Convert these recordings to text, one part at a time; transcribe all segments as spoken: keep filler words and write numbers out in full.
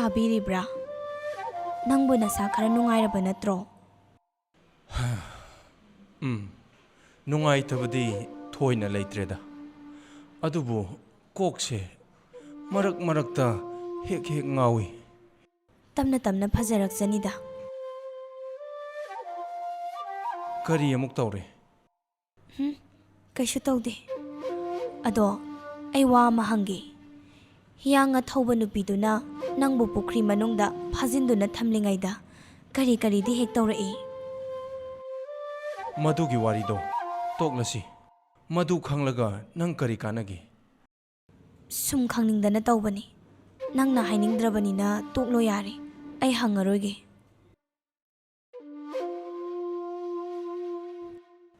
ꯇꯥꯕꯤꯔꯤꯕ꯭ꯔꯥ? ꯅꯪꯕꯨ ꯅꯁꯥ ꯈꯔ ꯅꯨꯡꯉꯥꯏꯔꯕ ꯅꯠꯇ꯭ꯔꯣ? ꯎꯝ, ꯅꯨꯡꯉꯥꯏꯇꯕꯗꯤ ꯊꯣꯏꯅ ꯂꯩꯇ꯭ꯔꯦꯗ꯫ ꯑꯗꯨꯕꯨ ꯀꯣꯛꯁꯦ ꯃꯔꯛ ꯃꯔꯛꯇ ꯍꯦꯛ ꯍꯦꯛ ꯉꯥꯎꯏ꯫ ꯇꯞꯅ ꯇꯞꯅ ꯐꯖꯔꯛꯆꯅꯤꯗ꯫ ꯀꯔꯤ ꯑꯃꯨꯛ ꯇꯧꯔꯦ? ꯍꯨꯝ, ꯀꯩꯁꯨ ꯇꯧꯗꯦ꯫ ꯑꯗꯣ ꯑꯩ ꯋꯥ ꯑꯃ ꯍꯪꯒꯦ꯫ ꯍꯤꯌꯥꯡ ꯑꯊꯧꯕ ꯅꯨꯄꯤꯗꯨꯅ ꯅꯪꯕꯨ ꯄꯨꯈ꯭ꯔꯤ ꯃꯅꯨꯡꯗ ꯐꯥꯖꯤꯟꯗꯨꯅ ꯊꯝꯂꯤꯉꯩꯗ ꯀꯔꯤ ꯀꯔꯤꯗꯤ ꯍꯦꯛ ꯇꯧꯔꯛꯏ? ꯃꯗꯨꯒꯤ ꯋꯥꯔꯤꯗꯣ ꯇꯣꯛꯂꯁꯤ꯫ ꯃꯗꯨ ꯈꯪꯂꯒ ꯅꯪ ꯀꯔꯤ ꯀꯥꯟꯅꯒꯦ? ꯁꯨꯝ ꯈꯪꯅꯤꯡꯗꯅ ꯇꯧꯕꯅꯤ꯫ ꯅꯪꯅ ꯍꯥꯏꯅꯤꯡꯗ꯭ꯔꯕꯅꯤꯅ ꯇꯣꯛꯂꯣ ꯌꯥꯔꯦ꯫ ꯑꯩ ꯍꯪꯉꯔꯣꯏꯒꯦ꯫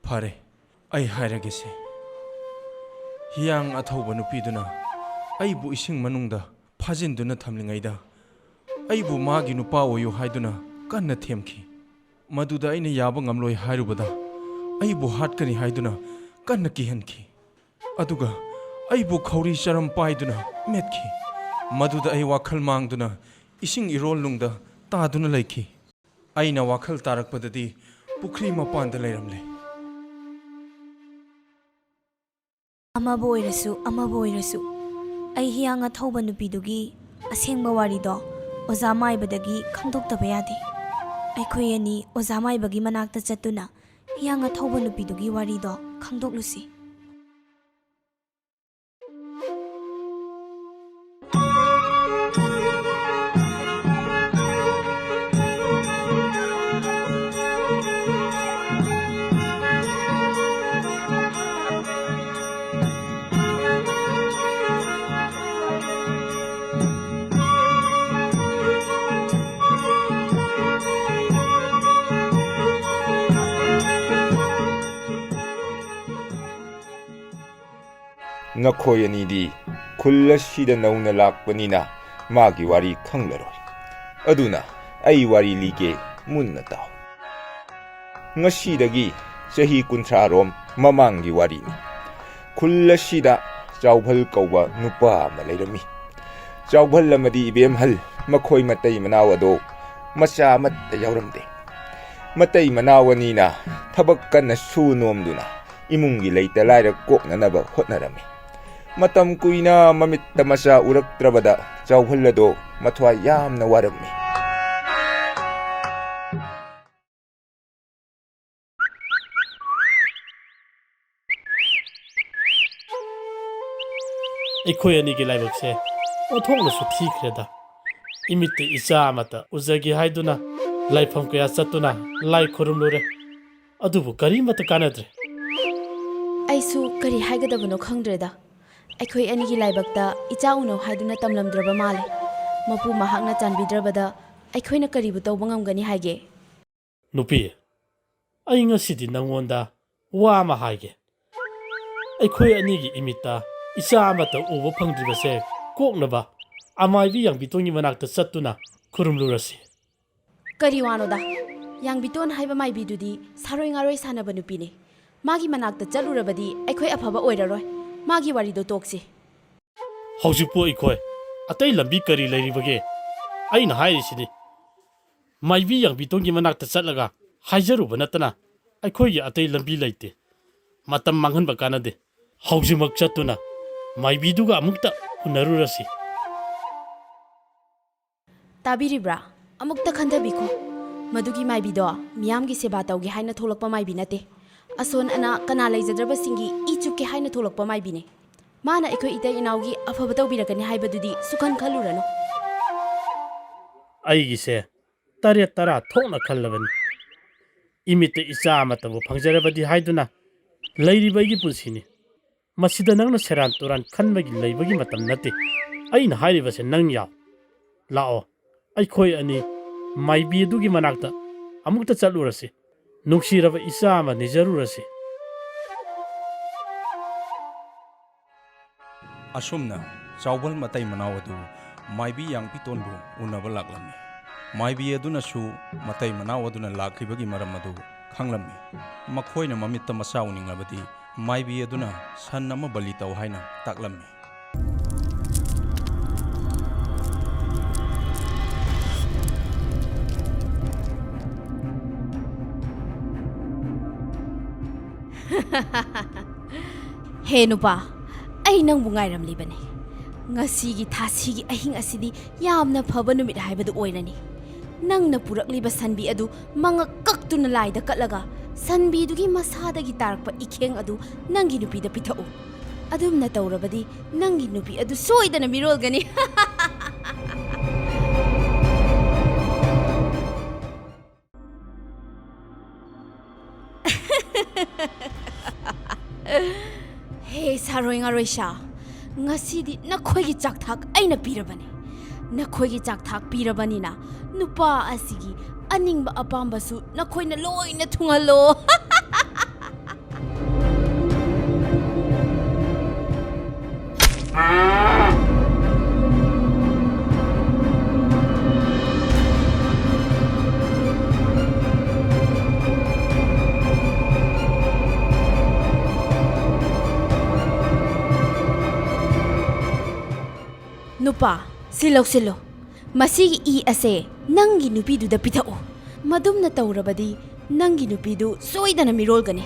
ꯐꯔꯦ, ꯑꯩ ꯍꯥꯏꯔꯒꯦꯁꯦ꯫ ꯍꯤꯌꯥꯡ ꯑꯊꯧꯕ ꯅꯨꯄꯤꯗꯨꯅ ꯑꯩꯕꯨ ꯏꯁꯤꯡ ꯃꯅꯨꯡꯗ ꯐꯥꯖꯤꯟꯗꯨꯅ ꯊꯝꯂꯤꯉꯩꯗ, ꯑꯩꯕꯨ ꯃꯥꯒꯤ ꯅꯨꯄꯥ ꯑꯣꯏꯌꯨ ꯍꯥꯏꯗꯨꯅ ꯀꯟꯅ ꯊꯦꯝꯈꯤ꯫ ꯃꯗꯨꯗ ꯑꯩꯅ ꯌꯥꯕ ꯉꯝꯂꯣꯏ ꯍꯥꯏꯔꯨꯕꯗ, ꯑꯩꯕꯨ ꯍꯥꯠꯀꯅꯤ ꯍꯥꯏꯗꯨꯅ ꯀꯟꯅ ꯀꯤꯍꯟꯈꯤ꯫ ꯑꯗꯨꯒ ꯑꯩꯕꯨ ꯈꯧꯔꯤ ꯆꯔꯝ ꯄꯥꯏꯗꯨꯅ ꯃꯦꯠꯈꯤ꯫ ꯃꯗꯨꯗ ꯑꯩ ꯋꯥꯈꯜ ꯃꯥꯡꯗꯨꯅ ꯏꯁꯤꯡ ꯏꯔꯣꯜꯅꯨꯡꯗ ꯇꯥꯗꯨꯅ ꯂꯩꯈꯤ꯫ ꯑꯩꯅ ꯋꯥꯈꯜ ꯇꯥꯔꯛꯄꯗꯗꯤ ꯄꯨꯈ꯭ꯔꯤ ꯃꯄꯥꯟꯗ ꯂꯩꯔꯝꯂꯦ꯫ ꯑꯃꯕꯨ ꯑꯣꯏꯔꯁꯨ, ꯑꯃꯕꯨ ꯑꯣꯏꯔꯁꯨ, ꯑꯩ ꯍꯤꯌꯥꯡ ꯑꯊꯧꯕ ꯅꯨꯄꯤꯗꯨꯒꯤ ꯑꯁꯦꯡꯕ ꯋꯥꯔꯤꯗꯣ ꯑꯣꯖꯥ ꯃꯥꯏꯕꯗꯒꯤ ꯈꯪꯗꯣꯛꯇꯕ ꯌꯥꯗꯦ꯫ ꯑꯩꯈꯣꯏ ꯑꯅꯤ ꯑꯣꯖꯥ ꯃꯥꯏꯕꯒꯤ ꯃꯅꯥꯛꯇ ꯆꯠꯇꯨꯅ ꯍꯤꯌꯥꯡ ꯑꯊꯧꯕ ꯅꯨꯄꯤꯗꯨꯒꯤ ꯋꯥꯔꯤꯗꯣ ꯈꯪꯗꯣꯛꯂꯨꯁꯤ꯫ ꯅꯈꯣꯏ ꯑꯅꯤꯗꯤ ꯈꯨꯜ ꯑꯁꯤꯗ ꯅꯧꯅ ꯂꯥꯛꯄꯅꯤꯅ ꯃꯥꯒꯤ ꯋꯥꯔꯤ ꯈꯪꯂꯔꯣꯏ꯫ ꯑꯗꯨꯅ ꯑꯩ ꯋꯥꯔꯤ ꯂꯤꯒꯦ, ꯃꯨꯟꯅ ꯇꯥꯎ꯫ ꯉꯁꯤꯗꯒꯤ ꯆꯍꯤ ꯀꯨꯟꯊ꯭ꯔꯥ ꯔꯣꯝ ꯃꯃꯥꯡꯒꯤ ꯋꯥꯔꯤꯅꯤ꯫ ꯈꯨꯜ ꯑꯁꯤꯗ ꯆꯥꯎꯚꯜ ꯀꯧꯕ ꯅꯨꯄꯥ ꯑꯃ ꯂꯩꯔꯝꯃꯤ꯫ ꯆꯥꯎꯕꯜ ꯑꯃꯗꯤ ꯏꯕꯦꯝꯍꯜ, ꯃꯈꯣꯏ ꯃꯇꯩ ꯃꯅꯥꯎ ꯑꯗꯣ ꯃꯆꯥ ꯑꯃꯠꯇ ꯌꯥꯎꯔꯝꯗꯦ꯫ ꯃꯇꯩ ꯃꯅꯥꯎ ꯑꯅꯤꯅ ꯊꯕꯛ ꯀꯟꯅ ꯁꯨ ꯅꯣꯝꯗꯨꯅ ꯏꯃꯨꯡꯒꯤ ꯂꯩꯇ ꯂꯥꯏꯔ ꯀꯣꯛꯅꯅꯕ ꯍꯣꯠꯅꯔꯝꯃꯤ꯫ ꯃꯇꯝ ꯀꯨꯏꯅ ꯃꯃꯤꯠꯇ ꯃꯆꯥ ꯎꯔꯛꯇ꯭ꯔꯕꯗ ꯆꯥꯎꯕꯜ ꯑꯗꯣ ꯃꯊ꯭ꯋꯥꯏ ꯌꯥꯝꯅ ꯋꯥꯔꯝꯃꯤ꯫ ꯑꯩꯈꯣꯏ ꯑꯅꯤꯒꯤ ꯂꯥꯏꯕꯛꯁꯦ ꯑꯣꯟꯊꯣꯛꯅꯁꯨ ꯊꯤꯈ꯭ꯔꯦꯗ꯫ ꯏꯃꯤꯠꯇ ꯏꯆꯥ ꯑꯃꯠꯇ ꯎꯖꯒꯦ ꯍꯥꯏꯗꯨꯅ ꯂꯥꯏꯐꯝ ꯀꯌꯥ ꯆꯠꯇꯨꯅ ꯂꯥꯏ ꯈꯨꯔꯨꯝꯂꯨꯔꯦ, ꯑꯗꯨꯕꯨ ꯀꯔꯤꯃꯠꯇ ꯀꯥꯟꯅꯗ꯭ꯔꯦ꯫ ꯑꯩꯁꯨ ꯀꯔꯤ ꯍꯥꯏꯒꯗꯕꯅꯣ ꯈꯪꯗ꯭ꯔꯦꯗ꯫ ꯑꯩꯈꯣꯏ ꯑꯅꯤꯒꯤ ꯂꯥꯏꯕꯛꯇ ꯏꯆꯥ ꯎꯅꯧ ꯍꯥꯏꯗꯨꯅ ꯇꯝꯂꯝꯗ꯭ꯔꯕ ꯃꯥꯜꯂꯦ꯫ ꯃꯄꯨ ꯃꯍꯥꯛꯅ ꯆꯥꯟꯕꯤꯗ꯭ꯔꯕꯗ ꯑꯩꯈꯣꯏꯅ ꯀꯔꯤꯕꯨ ꯇꯧꯕ ꯉꯝꯒꯅꯤ ꯍꯥꯏꯒꯦ? ꯅꯨꯄꯤ, ꯑꯩ ꯉꯁꯤꯗꯤ ꯅꯪꯉꯣꯟꯗ ꯋꯥ ꯑꯃ ꯍꯥꯏꯒꯦ꯫ ꯑꯩꯈꯣꯏ ꯑꯅꯤꯒꯤ ꯏꯃꯤꯠꯇ ꯏꯆꯥ ꯑꯃꯠꯇ ꯎꯕ ꯐꯪꯗ꯭ꯔꯤꯕꯁꯦ ꯀꯣꯛꯅꯕ ꯑꯃꯥꯏꯕꯤ ꯌꯥꯡꯕꯤꯇꯣꯟꯒꯤ ꯃꯅꯥꯛꯇ ꯆꯠꯇꯨꯅ ꯈꯨꯔꯨꯝꯂꯨꯔꯁꯤ꯫ ꯀꯔꯤ ꯋꯥꯅꯣꯗ? ꯌꯥꯡꯕꯤꯇꯣꯟ ꯍꯥꯏꯕ ꯃꯥꯏꯕꯤꯗꯨꯗꯤ ꯁꯥꯔꯣꯏ ꯉꯥꯔꯣꯏ ꯁꯥꯟꯅꯕ ꯅꯨꯄꯤꯅꯤ꯫ ꯃꯥꯒꯤ ꯃꯅꯥꯛꯇ ꯆꯠꯂꯨꯔꯕꯗꯤ ꯑꯩꯈꯣꯏ ꯑꯐꯕ ꯑꯣꯏꯔꯔꯣꯏ꯫ ꯃꯥꯒꯤ ꯋꯥꯔꯤꯗꯣ ꯇꯣꯛꯁꯤ꯫ ꯍꯧꯖꯤꯛꯄꯨ ꯑꯩꯈꯣꯏ ꯑꯇꯩ ꯂꯝꯕꯤ ꯀꯔꯤ ꯂꯩꯔꯤꯕꯒꯦ? ꯑꯩꯅ ꯍꯥꯏꯔꯤꯁꯤꯅꯤ, ꯃꯥꯏꯕꯤ ꯌꯥꯡꯕꯤꯇꯣꯟꯒꯤ ꯃꯅꯥꯛꯇ ꯆꯠꯂꯒ ꯍꯥꯏꯖꯔꯨꯕ ꯅꯠꯇꯅ ꯑꯩꯈꯣꯏꯒꯤ ꯑꯇꯩ ꯂꯝꯕꯤ ꯂꯩꯇꯦ꯫ ꯃꯇꯝ ꯃꯥꯡꯍꯟꯕ ꯀꯥꯟꯅꯗꯦ꯫ ꯍꯧꯖꯤꯛꯃꯛ ꯆꯠꯇꯨꯅ ꯃꯥꯏꯕꯤꯗꯨꯒ ꯑꯃꯨꯛꯇ ꯎꯅꯔꯨꯔꯁꯤ꯫ ꯇꯥꯕꯤꯔꯤꯕ꯭ꯔꯥ? ꯑꯃꯨꯛꯇ ꯈꯟꯊꯕꯤꯈꯣ꯫ ꯃꯗꯨꯒꯤ ꯃꯥꯏꯕꯤꯗꯣ ꯃꯤꯌꯥꯝꯒꯤ ꯁꯦꯕꯥ ꯇꯧꯒꯦ ꯍꯥꯏꯅ ꯊꯣꯛꯂꯛꯄ ꯃꯥꯏꯕꯤ ꯅꯠꯇꯦ꯫ ꯑꯁꯣꯟ ꯑꯅꯥ ꯀꯅꯥ ꯂꯩꯖꯗ꯭ꯔꯕꯁꯤꯡꯒꯤ ꯏ ꯆꯨꯞꯀꯦ ꯍꯥꯏꯅ ꯊꯣꯛꯂꯛꯄ ꯃꯥꯏꯕꯤꯅꯤ꯫ ꯃꯥꯅ ꯑꯩꯈꯣꯏ ꯏꯇꯩ ꯏꯅꯥꯎꯒꯤ ꯑꯐꯕ ꯇꯧꯕꯤꯔꯛꯀꯅꯤ ꯍꯥꯏꯕꯗꯨꯗꯤ ꯁꯨꯈꯟ ꯈꯜꯂꯨꯔꯅꯨ꯫ ꯑꯩꯒꯤꯁꯦ ꯇꯔꯦꯠ ꯇꯔꯥ ꯊꯣꯛꯅ ꯈꯜꯂꯕꯅꯤ꯫ ꯏꯃꯤꯠꯇ ꯏꯆꯥ ꯑꯃꯠꯇꯕꯨ ꯐꯪꯖꯔꯕꯗꯤ ꯍꯥꯏꯗꯨꯅ ꯂꯩꯔꯤꯕ ꯑꯩꯒꯤ ꯄꯨꯟꯁꯤꯅꯤ꯫ ꯃꯁꯤꯗ ꯅꯪꯅ ꯁꯦꯔꯥꯟ ꯇꯨꯔꯥꯟ ꯈꯟꯕꯒꯤ ꯂꯩꯕꯒꯤ ꯃꯇꯝ ꯅꯠꯇꯦ꯫ ꯑꯩꯅ ꯍꯥꯏꯔꯤꯕꯁꯦ ꯅꯪ ꯌꯥꯎ꯫ ꯂꯥꯛꯑꯣ, ꯑꯩꯈꯣꯏ ꯑꯅꯤ ꯃꯥꯏꯕꯤ ꯑꯗꯨꯒꯤ ꯃꯅꯥꯛꯇ ꯑꯃꯨꯛꯇ ꯆꯠꯂꯨꯔꯁꯤ꯫ ꯅꯨꯡꯁꯤꯔꯕ ꯏꯆꯥ ꯑꯃ ꯅꯤꯖꯔꯨꯔꯁꯤ꯫ ꯑꯁꯨꯝꯅ ꯆꯥꯎꯕꯜ ꯃꯇꯩ ꯃꯅꯥꯎ ꯑꯗꯨ ꯃꯥꯏꯕꯤ ꯌꯥꯡꯕꯤꯇꯣꯟꯕꯨ ꯎꯅꯕ ꯂꯥꯛꯂꯝꯃꯤ꯫ ꯃꯥꯏꯕꯤ ꯑꯗꯨꯅꯁꯨ ꯃꯇꯩ ꯃꯅꯥꯎ ꯑꯗꯨꯅ ꯂꯥꯛꯂꯤꯕꯒꯤ ꯃꯔꯝ ꯑꯗꯨ ꯈꯪꯂꯝꯃꯤ꯫ ꯃꯈꯣꯏꯅ ꯃꯃꯤꯠꯇ ꯃꯆꯥ ꯎꯅꯤꯡꯂꯕꯗꯤ ꯃꯥꯏꯕꯤ ꯑꯗꯨꯅ ꯁꯟ ꯑꯃ ꯕꯂꯤ ꯇꯧ ꯍꯥꯏꯅ ꯇꯥꯛꯂꯝꯃꯤ꯫ ꯍꯦ ꯅꯨꯄꯥ, ꯑꯩ ꯅꯪꯕꯨ ꯉꯥꯏꯔꯝꯂꯤꯕꯅꯤ꯫ ꯉꯁꯤꯒꯤ ꯊꯥꯁꯤꯒꯤ ꯑꯍꯤꯡ ꯑꯁꯤꯗꯤ ꯌꯥꯝꯅ ꯐꯕ ꯅꯨꯃꯤꯠ ꯍꯥꯏꯕꯗꯨ ꯑꯣꯏꯔꯅꯤ꯫ ꯅꯪꯅ ꯄꯨꯔꯛꯂꯤꯕ ꯁꯟꯕꯤ ꯑꯗꯨ ꯃꯉꯛ ꯀꯛꯇꯨꯅ ꯂꯥꯏꯗ ꯀꯠꯂꯒ, ꯁꯟꯕꯤꯗꯨꯒꯤ ꯃꯁꯥꯗꯒꯤ ꯇꯥꯔꯛꯄ ꯏꯈꯦꯡ ꯑꯗꯨ ꯅꯪꯒꯤ ꯅꯨꯄꯤꯗ ꯄꯤꯊꯛꯎ꯫ ꯑꯗꯨꯝꯅ ꯇꯧꯔꯕꯗꯤ ꯅꯪꯒꯤ ꯅꯨꯄꯤ ꯑꯗꯨ ꯁꯣꯏꯗꯅ ꯃꯤꯔꯣꯜꯒꯅꯤ꯫ ꯍꯦ ꯁꯥꯔꯣꯏ ꯉꯥꯔꯣꯏ ꯁꯥ, ꯉꯁꯤꯗꯤ ꯅꯈꯣꯏꯒꯤ ꯆꯥꯛꯊꯥꯛ ꯑꯩꯅ ꯄꯤꯔꯕꯅꯤ꯫ ꯅꯈꯣꯏꯒꯤ ꯆꯥꯛꯊꯥꯛ ꯄꯤꯔꯕꯅꯤꯅ ꯅꯨꯄꯥ ꯑꯁꯤꯒꯤ ꯑꯅꯤꯡꯕ ꯑꯄꯥꯝꯕꯁꯨ ꯅꯈꯣꯏꯅ ꯂꯣꯏꯅ ꯊꯨꯡꯍꯜꯂꯣ꯫ ꯅꯨꯄꯥ, ꯁꯤ ꯂꯧꯁꯤꯜꯂꯨ꯫ ꯃꯁꯤꯒꯤ ꯏ ꯑꯁꯦ ꯅꯪꯒꯤ ꯅꯨꯄꯤꯗꯨꯗ ꯄꯤꯊꯛꯎ꯫ ꯃꯗꯨꯝꯅ ꯇꯧꯔꯕꯗꯤ ꯅꯪꯒꯤ ꯅꯨꯄꯤꯗꯨ ꯁꯣꯏꯗꯅ ꯃꯤꯔꯣꯜꯒꯅꯤ꯫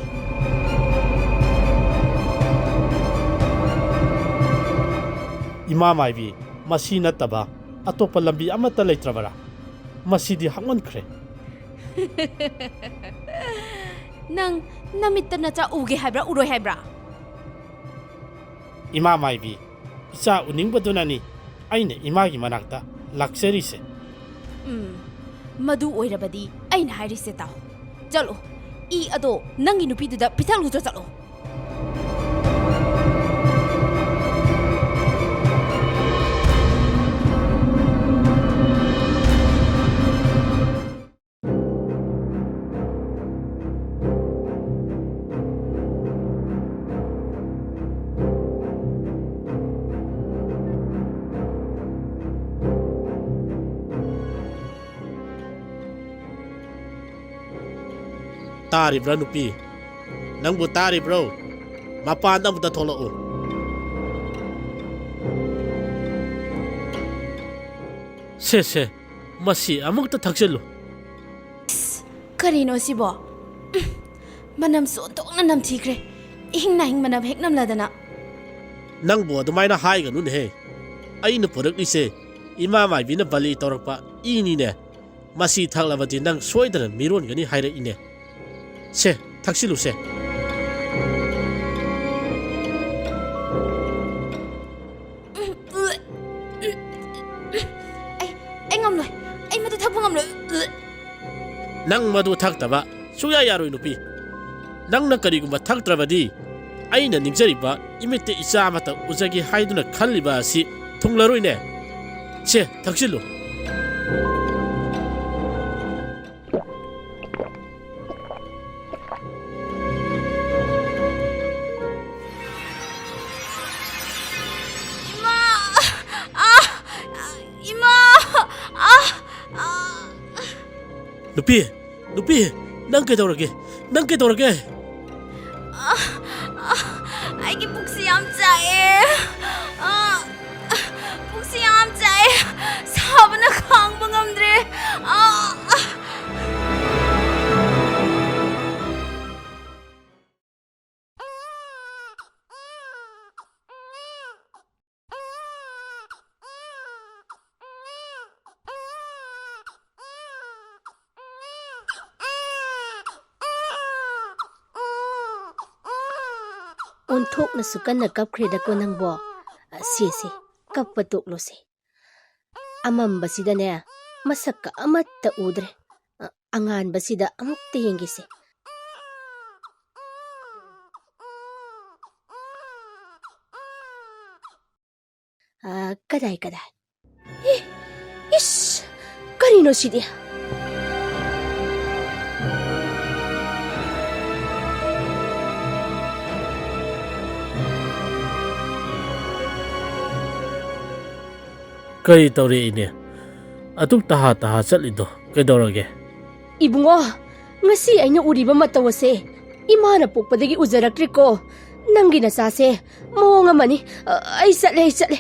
ꯏꯃꯥ ꯃꯥꯏꯕꯤ, ꯃꯁꯤ ꯅꯠꯇꯕ ꯑꯇꯣꯞꯄ ꯂꯝꯕꯤ ꯑꯃꯠꯇ ꯂꯩꯇ꯭ꯔꯕꯔꯥ? ꯃꯁꯤꯗꯤ ꯍꯛꯃꯟꯈ꯭ꯔꯦ꯫ ꯅꯪ ꯅꯃꯤꯠꯇ ꯅꯆꯥ ꯎꯒꯦ ꯍꯥꯏꯕ꯭ꯔꯥ, ꯎꯔꯣꯏ ꯍꯥꯏꯕ꯭ꯔꯥ? ꯏꯃꯥ ꯃꯥꯏꯕꯤ, ꯏꯆꯥ ꯎꯅꯤꯡꯕꯗꯨꯅꯅꯤ ꯑꯩꯅ ꯏꯃꯥꯒꯤ ꯃꯅꯥꯛꯇ ꯂꯥꯛꯆꯔꯤꯁꯦ꯫ ꯎꯝ, ꯃꯗꯨ ꯑꯣꯏꯔꯕꯗꯤ ꯑꯩꯅ ꯍꯥꯏꯔꯤꯁꯦ ꯇꯥꯎ꯫ ꯆꯠꯂꯣ, ꯏ ꯑꯗꯣ ꯅꯪꯒꯤ ꯅꯨꯄꯤꯗꯨꯗ ꯄꯤꯊꯛꯂꯨꯆꯣ, ꯆꯠꯂꯣ꯫ ꯇꯥꯔꯤꯕ꯭ꯔꯥ ꯅꯨꯄꯤ? ꯅꯪꯕꯨ ꯇꯥꯔꯤꯕ꯭ꯔꯣ? ꯃꯄꯥꯟꯗ ꯑꯃꯨꯛꯇ ꯊꯣꯛꯂꯛꯎ꯫ ꯁꯦ, ꯁꯦ, ꯃꯁꯤ ꯑꯃꯨꯛꯇ ꯊꯛꯆꯤꯜꯂꯨ꯫ ꯏꯁ, ꯀꯔꯤꯅꯣ ꯁꯤꯕꯣ? ꯎꯝ, ꯃꯅꯝꯁꯨ ꯑꯣꯟꯊꯣꯛꯅ ꯅꯝꯊꯤꯈ꯭ꯔꯦ꯫ ꯏꯍꯤꯡ ꯅꯥꯍꯤꯡ ꯃꯅꯝ ꯍꯦꯛ ꯅꯝꯂꯗꯅ꯫ ꯅꯪꯕꯨ ꯑꯗꯨꯃꯥꯏꯅ ꯍꯥꯏꯒꯅꯨꯅꯦꯍꯦ꯫ ꯑꯩꯅ ꯄꯨꯔꯛꯂꯤꯁꯦ ꯏꯃꯥ ꯃꯥꯏꯕꯤꯅ ꯕꯂꯤ ꯇꯧꯔꯛꯄ ꯏꯅꯤꯅꯦ꯫ ꯃꯁꯤ ꯊꯛꯂꯕꯗꯤ ꯅꯪ ꯁꯣꯏꯗꯅ ꯃꯤꯔꯣꯟꯒꯅꯤ ꯍꯥꯏꯔꯛꯏꯅꯦ꯫ ꯁꯦ, ꯊꯛꯆꯤꯜꯂꯨꯁꯦ꯫ ꯑꯩ, ꯑꯩ ꯉꯝꯂꯣꯏ꯫ ꯑꯩ ꯃꯗꯨ ꯊꯛꯄ ꯉꯝꯂꯣꯏ꯫ ꯅꯪ ꯃꯗꯨ ꯊꯛꯇꯕ ꯁꯨꯡꯌꯥ ꯌꯥꯔꯣꯏ, ꯅꯨꯄꯤ꯫ ꯅꯪꯅ ꯀꯔꯤꯒꯨꯝꯕ ꯊꯛꯇ꯭ꯔꯕꯗꯤ, ꯑꯩꯅ ꯅꯤꯡꯖꯔꯤꯕ ꯏꯃꯤꯠꯇ ꯏꯆꯥ ꯑꯃꯇ ꯎꯖꯒꯦ ꯍꯥꯏꯗꯨꯅ ꯈꯜꯂꯤꯕ ꯑꯁꯤ ꯊꯨꯡꯂꯔꯣꯏꯅꯦ꯫ ꯁꯦ, ꯊꯛꯆꯤꯜꯂꯨ꯫ ꯏꯃꯥ! ꯑꯥ! ꯏꯃꯥ! ꯑꯥ! ꯑꯥ! ꯅꯨꯄꯤ! ꯅꯨꯄꯤ! ꯅꯪ ꯀꯩꯗꯧꯔꯒꯦ? ꯅꯪ ꯀꯩꯗꯧꯔꯒꯦ? ꯑꯥ! ꯑꯥ! ꯑꯩꯒꯤ ꯄꯨꯛꯁꯤ ꯌꯥꯝ ꯆꯥꯛꯑꯦ꯫ ꯑꯥ! ꯄꯨꯛꯁꯤ ꯌꯥꯝ ꯆꯥꯛꯑꯦ꯫ ꯁꯥꯕꯅ ꯈꯥꯡꯕ ꯉꯝꯗ꯭ꯔꯦ꯫ ꯑꯥ! ꯑꯣꯟꯊꯣꯛꯅꯁꯨ ꯀꯟꯅ ꯀꯞꯈ꯭ꯔꯦꯗꯀꯣ ꯅꯪꯕꯣ꯫ ꯁꯦ, ꯁꯦ, ꯀꯞꯄ ꯇꯣꯛꯂꯣꯁꯦ꯫ ꯑꯃꯝꯕꯁꯤꯗꯅꯦ, ꯃꯁꯛꯀ ꯑꯃꯠꯇ ꯎꯗ꯭ꯔꯦ꯫ ꯑ, ꯑꯉꯥꯟꯕꯁꯤꯗ ꯑꯃꯨꯛꯇ ꯌꯦꯡꯒꯦꯁꯦ꯫ ꯑ, ꯀꯗꯥꯏ, ꯀꯗꯥꯏ? ꯑꯦ, ꯏꯁ! ꯀꯔꯤꯅꯣ ꯁꯤꯗꯤ? ꯀꯔꯤ ꯇꯧꯔꯦ, ꯏꯅꯦ? ꯑꯗꯨꯛ ꯇꯍꯥ ꯇꯍꯥ ꯆꯠꯂꯤꯗꯣ ꯀꯩꯗꯧꯔꯒꯦ? ꯏꯕꯨꯡꯉꯣ, ꯉꯁꯤ ꯑꯩꯅ ꯎꯔꯤꯕ ꯃꯇꯧ ꯑꯁꯦ ꯏꯃꯥꯅ ꯄꯣꯛꯄꯗꯒꯤ ꯎꯖꯔꯛꯇ꯭ꯔꯤꯀꯣ꯫ ꯅꯪꯒꯤ ꯅꯆꯥꯁꯦ ꯃꯑꯣꯡ ꯑꯃꯅꯤ꯫ ꯑ, ꯑꯩ ꯆꯠꯂꯦ, ꯑꯩ ꯆꯠꯂꯦ꯫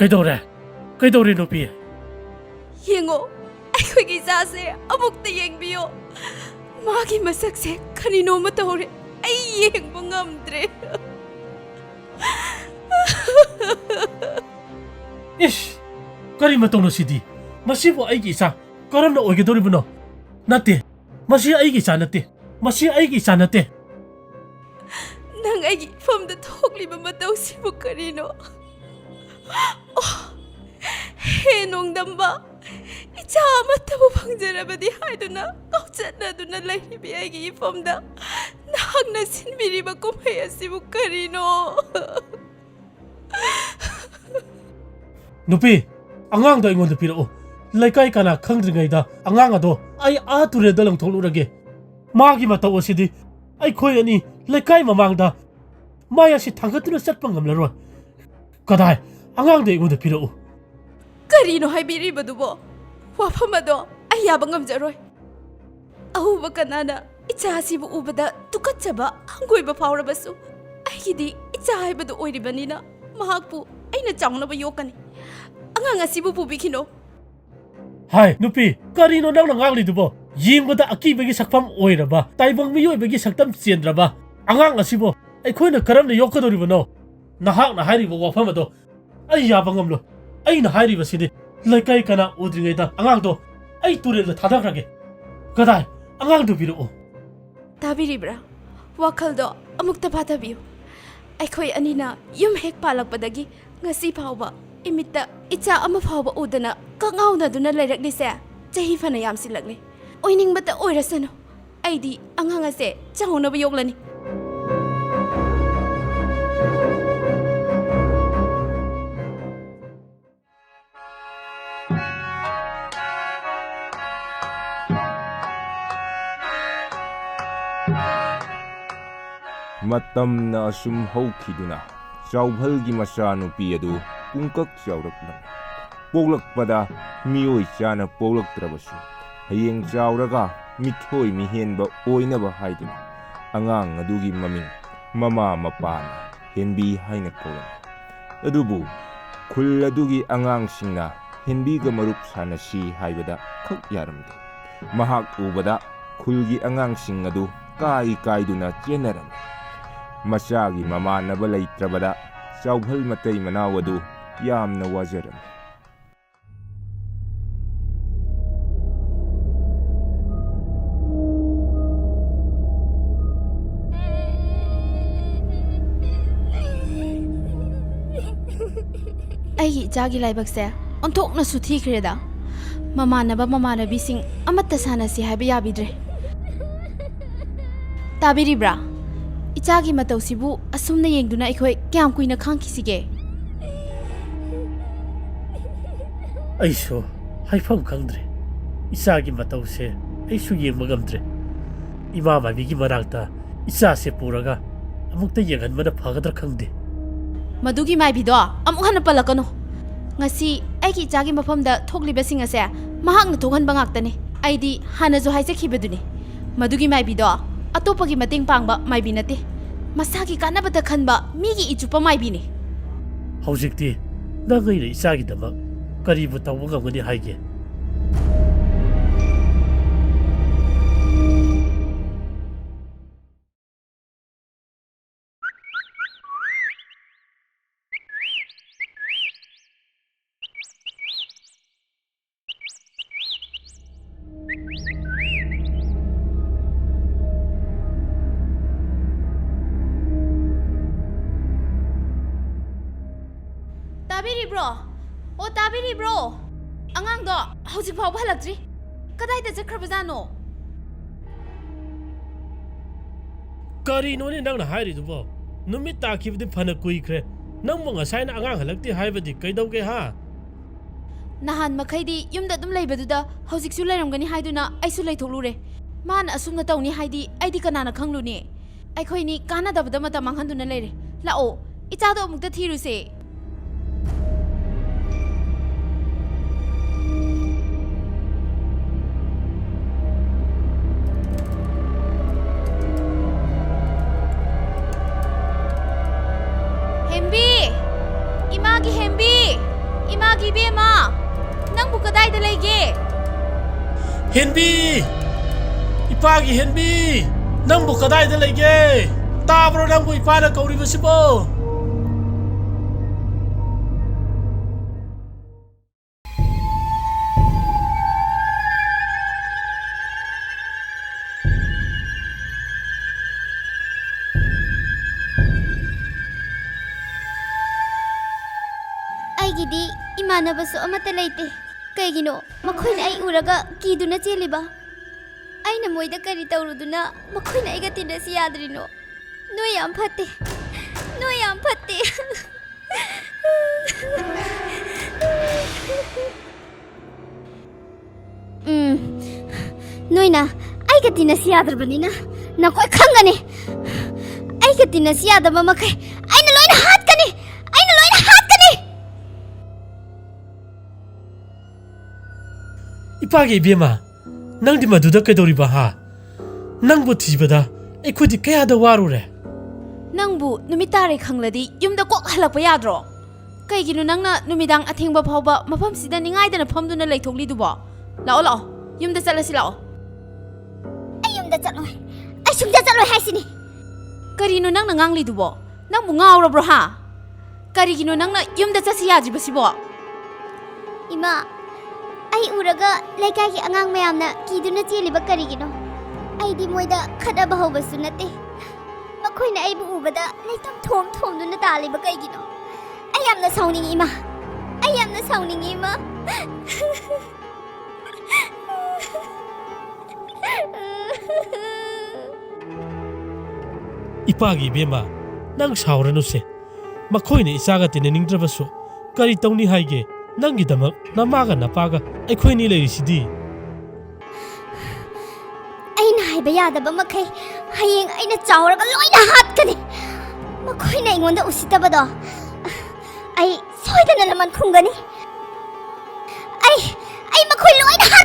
ꯀꯩꯗꯧꯔꯦ? ꯀꯩꯗꯧꯔꯦ, ꯅꯨꯄꯤ? ꯌꯦꯡꯉꯣ, ꯑꯩꯈꯣꯏꯒꯤ ꯏꯆꯥꯁꯦ ꯑꯃꯨꯛꯇ ꯌꯦꯡꯕꯤꯌꯣ꯫ ꯃꯥꯒꯤ ꯃꯁꯛꯁꯦ ꯀꯔꯤꯅꯣꯃ ꯇꯧꯔꯦ꯫ ꯑꯩ ꯌꯦꯡꯕ ꯉꯝꯗ꯭ꯔꯦ꯫ ꯏꯁ! ꯀꯔꯤ ꯃꯇꯧꯅꯣ ꯁꯤꯗꯤ? ꯃꯁꯤꯕꯨ ꯑꯩꯒꯤ ꯏꯆꯥ ꯀꯔꯝꯅ ꯑꯣꯏꯒꯗꯧꯔꯤꯕꯅꯣ? ꯅꯠꯇꯦ, ꯃꯁꯤ ꯑꯩꯒꯤ ꯏꯆꯥ ꯅꯠꯇꯦ꯫ ꯃꯁꯤ ꯑꯩꯒꯤ ꯏꯆꯥ ꯅꯠꯇꯦ꯫ ꯅꯪ ꯑꯩꯒꯤ ꯏꯐꯝꯗ ꯊꯣꯛꯂꯤꯕ ꯃꯇꯧꯁꯤꯕꯨ ꯀꯔꯤꯅꯣ? ꯑꯣ, ꯍꯦ ꯅꯣꯡꯗꯝꯕ, ꯏꯆꯥ ꯑꯃꯠꯇꯕꯨ ꯐꯪꯖꯔꯕꯗꯤ ꯍꯥꯏꯗꯨꯅ ꯉꯥꯎꯆꯠꯅꯗꯨꯅ ꯂꯩꯔꯤꯕꯤ ꯑꯩꯒꯤ ꯏꯐꯝꯗ ꯅꯍꯥꯛꯅ ꯁꯤꯟꯕꯤꯔꯤꯕ ꯀꯨꯝꯍꯩ ꯑꯁꯤꯕꯨ ꯀꯔꯤꯅꯣ? ꯅꯨꯄꯤ, ꯑꯉꯥꯡꯗꯣ ꯑꯩꯉꯣꯟꯗ ꯄꯤꯔꯛꯎ꯫ ꯂꯩꯀꯥꯏ ꯀꯅꯥ ꯈꯪꯗ꯭ꯔꯤꯉꯩꯗ ꯑꯉꯥꯡ ꯑꯗꯣ ꯑꯩ ꯑꯥ ꯇꯨꯔꯦꯜꯗ ꯂꯪꯊꯣꯛꯂꯨꯔꯒꯦ꯫ ꯃꯥꯒꯤ ꯃꯇꯧ ꯑꯁꯤꯗꯤ ꯑꯩꯈꯣꯏ ꯑꯅꯤ ꯂꯩꯀꯥꯏ ꯃꯃꯥꯡꯗ ꯃꯥꯏ ꯑꯁꯤ ꯊꯥꯡꯒꯠꯇꯨꯅ ꯆꯠꯄ ꯉꯝꯂꯔꯣꯏ꯫ ꯀꯗꯥꯏ? ꯑꯉꯥꯡꯗꯣ ꯑꯩꯉꯣꯟꯗ ꯄꯤꯔꯛꯎ꯫ ꯀꯔꯤꯅꯣ ꯍꯥꯏꯕꯤꯔꯤꯕꯗꯨꯕꯣ? ꯋꯥꯐꯝ ꯑꯗꯣ ꯑꯩ ꯌꯥꯕ ꯉꯝꯖꯔꯣꯏ꯫ ꯑꯎꯕ ꯀꯅꯥꯅ ꯏꯆꯥ ꯑꯁꯤꯕꯨ ꯎꯕꯗ ꯇꯨꯀꯠꯆꯕ ꯍꯪꯒꯣꯏꯕ ꯐꯥꯎꯔꯕꯁꯨ, ꯑꯩꯒꯤꯗꯤ ꯏꯆꯥ ꯍꯥꯏꯕꯗꯨ ꯑꯣꯏꯔꯤꯕꯅꯤꯅ ꯃꯍꯥꯛꯄꯨ ꯑꯩꯅ ꯆꯥꯎꯅꯕ ꯌꯣꯛꯀꯅꯤ꯫ ꯑꯉꯥꯡ ꯑꯁꯤꯕꯨ ꯄꯨꯕꯤꯈꯤꯅꯣ꯫ ꯍꯥꯏ, ꯅꯨꯄꯤ, ꯀꯔꯤꯅꯣ ꯅꯪꯅ ꯉꯥꯡꯂꯤꯗꯨꯕꯣ? ꯌꯦꯡꯕꯗ ꯑꯀꯤꯕꯒꯤ ꯁꯛꯐꯝ ꯑꯣꯏꯔꯕ, ꯇꯥꯏꯕꯪ ꯃꯤꯑꯣꯏꯕꯒꯤ ꯁꯛꯇꯝ ꯆꯦꯟꯗ꯭ꯔꯕ ꯑꯉꯥꯡ ꯑꯁꯤꯕꯨ ꯑꯩꯈꯣꯏꯅ ꯀꯔꯝꯅ ꯌꯣꯛꯀꯗꯧꯔꯤꯕꯅꯣ? ꯅꯍꯥꯛꯅ ꯍꯥꯏꯔꯤꯕ ꯋꯥꯐꯝ ꯑꯗꯣ ꯑꯩ ꯌꯥꯕ ꯉꯝꯂꯣꯏ꯫ ꯑꯩꯅ ꯍꯥꯏꯔꯤꯕꯁꯤꯗꯤ, ꯂꯩꯀꯥꯏ ꯀꯅꯥ ꯎꯗ꯭ꯔꯤꯉꯩꯗ ꯑꯉꯥꯡꯗꯣ ꯑꯩ ꯇꯨꯔꯦꯜꯗ ꯊꯥꯗꯈ꯭ꯔꯒꯦ꯫ ꯀꯗꯥꯏ? ꯑꯉꯥꯡꯗꯨ ꯄꯤꯔꯛꯑꯣ꯫ ꯇꯥꯕꯤꯔꯤꯕ꯭ꯔꯥ? ꯋꯥꯈꯜꯗꯣ ꯑꯃꯨꯛꯇ ꯐꯥꯊꯕꯤꯌꯨ꯫ ꯑꯩꯈꯣꯏ ꯑꯅꯤꯅ ꯌꯨꯝ ꯍꯦꯛ ꯄꯥꯜꯂꯛꯄꯗꯒꯤ ꯉꯁꯤ ꯐꯥꯎꯕ ꯏꯃꯤꯠꯇ ꯏꯆꯥ ꯑꯃ ꯐꯥꯎꯕ ꯎꯗꯅ ꯀꯛꯉꯥꯎꯅꯗꯨꯅ ꯂꯩꯔꯛꯂꯤꯁꯦ ꯆꯍꯤ ꯐꯅ ꯌꯥꯝꯁꯤꯜꯂꯛꯂꯦ꯫ ꯑꯣꯏꯅꯤꯡꯕꯇ ꯑꯣꯏꯔꯁꯅꯨ, ꯑꯩꯗꯤ ꯑꯉꯥꯡ ꯑꯁꯦ ꯆꯥꯎꯅꯕ ꯌꯣꯛꯂꯅꯤ꯫ ꯃꯇꯝꯅ ꯑꯁꯨꯝ ꯍꯧꯈꯤꯗꯨꯅ ꯆꯥꯎꯚꯜꯒꯤ ꯃꯆꯥꯅꯨꯄꯤ ꯑꯗꯨ ꯄꯨꯡꯀꯛ ꯆꯥꯎꯔꯛꯂꯝꯃꯤ꯫ ꯄꯣꯛꯂꯛꯄꯗ ꯃꯤꯑꯣꯏ ꯆꯥꯅ ꯄꯣꯛꯂꯛꯇ꯭ꯔꯕꯁꯨ, ꯍꯌꯦꯡ ꯆꯥꯎꯔꯒ ꯃꯤꯊꯣꯏ ꯃꯤꯍꯦꯟꯕ ꯑꯣꯏꯅꯕ ꯍꯥꯏꯗꯨꯅ ꯑꯉꯥꯡ ꯑꯗꯨꯒꯤ ꯃꯃꯤꯡ ꯃꯃꯥ ꯃꯄꯥꯅ ꯍꯦꯟꯕꯤ ꯍꯥꯏꯅ ꯀꯧꯔꯝꯃꯤ꯫ ꯑꯗꯨꯕꯨ ꯈꯨꯜ ꯑꯗꯨꯒꯤ ꯑꯉꯥꯡꯁꯤꯡꯅ ꯍꯦꯟꯕꯤꯒ ꯃꯔꯨꯞ ꯁꯥꯟꯅꯁꯤ ꯍꯥꯏꯕꯗ ꯈꯛ ꯌꯥꯔꯝꯗꯦ꯫ ꯃꯍꯥꯛ ꯎꯕꯗ ꯈꯨꯜꯒꯤ ꯑꯉꯥꯡꯁꯤꯡ ꯑꯗꯨ ꯀꯥꯏ ꯀꯥꯏꯗꯨꯅ ꯆꯦꯟꯅꯔꯝꯃꯤ꯫ ꯃꯆꯥꯒꯤ ꯃꯃꯥꯟꯅꯕ ꯂꯩꯇ꯭ꯔꯕꯗ ꯆꯥꯎꯚꯜ ꯃꯇꯩ ꯃꯅꯥꯎ ꯑꯗꯨ ꯌꯥꯝꯅ ꯋꯥꯖꯔꯝꯃꯤ꯫ ꯑꯩꯒꯤ ꯏꯆꯥꯒꯤ ꯂꯥꯏꯕꯛꯁꯦ ꯑꯣꯟꯊꯣꯛꯅꯁꯨ ꯊꯤꯈ꯭ꯔꯦꯗ꯫ ꯃꯃꯥꯟꯅꯕ ꯃꯃꯥꯟꯅꯕꯤꯁꯤꯡ ꯑꯃꯠꯇ ꯁꯥꯟꯅꯁꯤ ꯍꯥꯏꯕ ꯌꯥꯕꯤꯗ꯭ꯔꯦ꯫ ꯇꯥꯕꯤꯔꯤꯕ꯭ꯔꯥ? ꯏꯆꯥꯒꯤ ꯃꯇꯧꯁꯤꯕꯨ ꯑꯁꯨꯝꯅ ꯌꯦꯡꯗꯨꯅ ꯑꯩꯈꯣꯏ ꯀꯌꯥꯝ ꯀꯨꯏꯅ ꯈꯥꯡꯈꯤꯁꯤꯒꯦ? ꯑꯩꯁꯨ ꯍꯥꯏꯐꯝ ꯈꯪꯗ꯭ꯔꯦ꯫ ꯏꯆꯥꯒꯤ ꯃꯇꯧꯁꯦ ꯑꯩꯁꯨ ꯌꯦꯡꯕ ꯉꯝꯗ꯭ꯔꯦ꯫ ꯏꯃꯥ ꯃꯥꯏꯕꯤꯒꯤ ꯃꯅꯥꯛꯇ ꯏꯆꯥꯁꯦ ꯄꯨꯔꯒ ꯑꯃꯨꯛꯇ ꯌꯦꯡꯍꯟꯕꯅ ꯐꯒꯗ꯭ꯔꯥ ꯈꯪꯗꯦ꯫ ꯃꯗꯨꯒꯤ ꯃꯥꯏꯕꯤꯗꯣ ꯑꯃꯨꯛ ꯍꯟꯅ ꯄꯜꯂꯛꯀꯅꯨ꯫ ꯉꯁꯤ ꯑꯩꯒꯤ ꯏꯆꯥꯒꯤ ꯃꯐꯝꯗ ꯊꯣꯛꯂꯤꯕꯁꯤꯡ ꯑꯁꯦ ꯃꯍꯥꯛꯅ ꯊꯣꯛꯍꯟꯕ ꯉꯥꯛꯇꯅꯤ꯫ ꯑꯩꯗꯤ ꯍꯥꯟꯅꯁꯨ ꯍꯥꯏꯖꯈꯤꯕꯗꯨꯅꯤ, ꯃꯗꯨꯒꯤ ꯃꯥꯏꯕꯤꯗꯣ ꯑꯇꯣꯞꯄꯒꯤ ꯃꯇꯦꯡ ꯄꯥꯡꯕ ꯃꯥꯏꯕꯤ ꯅꯠꯇꯦ꯫ ꯃꯁꯥꯒꯤ ꯀꯥꯟꯅꯕꯇ ꯈꯟꯕ ꯃꯤꯒꯤ ꯏꯆꯨꯞꯄ ꯃꯥꯏꯕꯤꯅꯤ꯫ ꯍꯧꯖꯤꯛꯇꯤ ꯅꯪ ꯑꯩꯅ ꯏꯆꯥꯒꯤꯗꯃꯛ ꯀꯔꯤꯕꯨ ꯇꯧꯕ ꯉꯝꯒꯅꯤ ꯍꯥꯏꯒꯦ? ꯇꯥꯕꯤꯔꯤꯕ꯭ꯔꯣ? ꯑꯣ, ꯇꯥꯕꯤꯔꯤꯕ꯭ꯔꯣ? ꯑꯉꯥꯡꯗꯣ ꯍꯧꯖꯤꯛ ꯐꯥꯎꯕ ꯍꯜꯂꯛꯇ꯭ꯔꯤ꯫ ꯀꯗꯥꯏꯗ ꯆꯠꯈ꯭ꯔꯕꯖꯥꯠꯅꯣ? ꯀꯔꯤꯅꯣꯅꯦ ꯅꯪꯅ ꯍꯥꯏꯔꯤꯗꯨꯕꯣ? ꯅꯨꯃꯤꯠ ꯇꯥꯈꯤꯕꯗꯤ ꯐꯅ ꯀꯨꯏꯈ꯭ꯔꯦ꯫ ꯅꯪꯕꯨ ꯉꯁꯥꯏꯅ ꯑꯉꯥꯡ ꯍꯜꯂꯛꯇꯦ ꯍꯥꯏꯕꯗꯤ ꯀꯩꯗꯧꯒꯦ, ꯍꯥ? ꯅꯍꯥꯟ ꯃꯈꯩꯗꯤ ꯌꯨꯝꯗ ꯑꯗꯨꯝ ꯂꯩꯕꯗꯨꯗ ꯍꯧꯖꯤꯛꯁꯨ ꯂꯩꯔꯝꯒꯅꯤ ꯍꯥꯏꯗꯨꯅ ꯑꯩꯁꯨ ꯂꯩꯊꯣꯛꯂꯨꯔꯦ꯫ ꯃꯥꯅ ꯑꯁꯨꯝꯅ ꯇꯧꯅꯤ ꯍꯥꯏꯗꯤ ꯑꯩꯗꯤ ꯀꯅꯥꯅ ꯈꯪꯂꯨꯅꯤ? ꯑꯩꯈꯣꯏꯅꯤ ꯀꯥꯟꯅꯗꯕꯗ ꯃꯇꯝ ꯃꯥꯡꯍꯟꯗꯨꯅ ꯂꯩꯔꯦ꯫ ꯂꯥꯛꯑꯣ, ꯏꯆꯥꯗꯣ ꯑꯃꯨꯛꯇ ꯊꯤꯔꯨꯁꯦ꯫ ꯍꯦꯝꯕꯤ! ꯏꯃꯥꯒꯤ ꯍꯦꯝꯕꯤ! ꯀꯗꯥꯏꯗ ꯂꯩꯒꯦ? ꯍꯦꯟꯕꯤ! ꯏꯄꯥꯒꯤ ꯍꯦꯟꯕꯤ! ꯅꯪꯕꯨ ꯀꯗꯥꯏꯗ ꯂꯩꯒꯦ? ꯇꯥꯕ꯭ꯔꯣ ꯅꯪꯕꯨ ꯏꯄꯥꯅ ꯀꯧꯔꯤꯕꯁꯤꯕꯣ? ꯑꯩꯒꯤꯗꯤ ꯏꯃꯥꯟꯅꯕꯁꯨ ꯑꯃꯠꯇ ꯂꯩꯇꯦ꯫ ꯀꯩꯒꯤꯅꯣ ꯃꯈꯣꯏꯅ ꯑꯩ ꯎꯔꯒ ꯀꯤꯗꯨꯅ ꯆꯦꯜꯂꯤꯕ? ꯑꯩꯅ ꯃꯣꯏꯗ ꯀꯔꯤ ꯇꯧꯔꯨꯗꯨꯅ ꯃꯈꯣꯏꯅ ꯑꯩꯒ ꯇꯤꯟꯅꯁꯤ ꯌꯥꯗ꯭ꯔꯤꯅꯣ? ꯅꯣꯏ ꯌꯥꯝ ꯐꯠꯇꯦ꯫ ꯅꯣꯏ ꯌꯥꯝ ꯐꯠꯇꯦ꯫ ꯎꯝ, ꯅꯣꯏꯅ ꯑꯩꯒ ꯇꯤꯟꯅꯁꯤ ꯌꯥꯗ꯭ꯔꯕꯅꯤꯅ ꯅꯈꯣꯏ ꯈꯪꯒꯅꯤ꯫ ꯑꯩꯒ ꯇꯤꯟꯅꯁꯤ ꯌꯥꯗꯕ ꯃꯈꯩ ꯑꯩꯅ ꯂꯣꯏꯅ ꯍꯥꯠꯀꯅꯤ꯫ ꯑꯩꯅ ꯂꯣꯏꯅ ꯍꯥꯠꯀꯅꯤ꯫ ꯏꯄꯥꯒꯤ ꯏꯕꯦꯝꯃ, ꯅꯪꯗꯤ ꯃꯗꯨꯗ ꯀꯩꯗꯧꯔꯤꯕ, ꯍꯥ? ꯅꯪꯕꯨ ꯊꯤꯕꯗ ꯑꯩꯈꯣꯏꯗꯤ ꯀꯌꯥꯗ ꯋꯥꯔꯨꯔꯦ꯫ ꯅꯪꯕꯨ ꯅꯨꯃꯤꯠ ꯇꯥꯔꯦ ꯈꯪꯂꯗꯤ ꯌꯨꯝꯗ ꯀꯣꯛ ꯍꯜꯂꯛꯄ ꯌꯥꯗ꯭ꯔꯣ? ꯀꯩꯒꯤꯅꯣ ꯅꯪꯅ ꯅꯨꯃꯤꯗꯥꯡ ꯑꯊꯦꯡꯕ ꯐꯥꯎꯕ ꯃꯐꯝꯁꯤꯗ ꯅꯤꯡꯉꯥꯏꯗꯅ ꯐꯝꯗꯨꯅ ꯂꯩꯊꯣꯛꯂꯤꯗꯨꯕꯣ? ꯂꯥꯛꯑꯣ, ꯂꯥꯛꯑꯣ, ꯌꯨꯝꯗ ꯆꯠꯂꯁꯤ ꯂꯥꯛꯑꯣ꯫ ꯑꯩ ꯌꯨꯝꯗ ꯆꯠꯂꯣꯏ꯫ ꯑꯩ ꯁꯨꯡꯆꯠ ꯆꯠꯂꯣꯏ ꯍꯥꯏꯁꯤꯅꯤ꯫ ꯀꯔꯤꯅꯣ ꯅꯪꯅ ꯉꯥꯡꯂꯤꯗꯨꯕꯣ? ꯅꯪꯕꯨ ꯉꯥꯎꯔꯕ꯭ꯔꯣ, ꯍꯥ? ꯀꯔꯤꯒꯤꯅꯣ ꯅꯪꯅ ꯌꯨꯝꯗ ꯆꯠꯁꯤ ꯌꯥꯗ꯭ꯔꯤꯕꯁꯤꯕꯣ? ꯏꯃꯥ, ꯑꯩ ꯎꯔꯒ ꯂꯩꯀꯥꯏꯒꯤ ꯑꯉꯥꯡ ꯃꯌꯥꯝꯅ ꯀꯤꯗꯨꯅ ꯆꯦꯜꯂꯤꯕ ꯀꯔꯤꯒꯤꯅꯣ? ꯑꯩꯗꯤ ꯃꯣꯏꯗ ꯈꯠꯅꯕ ꯍꯧꯕꯁꯨ ꯅꯠꯇꯦ꯫ ꯃꯈꯣꯏꯅ ꯑꯩꯕꯨ ꯎꯕꯗ ꯂꯩꯇꯝ ꯊꯣꯝ ꯊꯣꯝꯗꯨꯅ ꯇꯥꯜꯂꯤꯕ ꯀꯩꯒꯤꯅꯣ? ꯑꯩ ꯌꯥꯝꯅ ꯁꯥꯎꯅꯤꯡꯉꯤ, ꯏꯃꯥ꯫ ꯑꯩ ꯌꯥꯝꯅ ꯁꯥꯎꯅꯤꯡꯉꯤ, ꯏꯃꯥ꯫ ꯏꯄꯥꯒꯤ ꯏꯕꯦꯝꯃ, ꯅꯪ ꯁꯥꯎꯔꯅꯨꯁꯦ꯫ ꯃꯈꯣꯏꯅ ꯏꯆꯥꯒ ꯇꯤꯟꯅꯅꯤꯡꯗ꯭ꯔꯕꯁꯨ ꯀꯔꯤ ꯇꯧꯅꯤ ꯍꯥꯏꯒꯦ? ꯅꯪꯒꯤꯗꯃꯛ ꯅꯃꯥꯒ ꯅꯄꯥꯒ ꯑꯩꯈꯣꯏꯅꯤ ꯂꯩꯔꯤꯁꯤꯗꯤ꯫ ꯑꯩꯅ ꯍꯥꯏꯕ ꯌꯥꯗꯕ ꯃꯈꯩ ꯍꯌꯦꯡ ꯑꯩꯅ ꯆꯥꯎꯔꯒ ꯂꯣꯏꯅ ꯍꯥꯠꯀꯅꯤ꯫ ꯃꯈꯣꯏꯅ ꯑꯩꯉꯣꯟꯗ ꯎꯁꯤꯠꯇꯕꯗꯣ ꯑꯩ ꯁꯣꯏꯗꯅ ꯂꯃꯟ ꯈꯨꯝꯒꯅꯤ꯫ ꯑꯩ, ꯑꯩ ꯃꯈꯣꯏ ꯂꯣꯏꯅ ꯍꯥꯠ-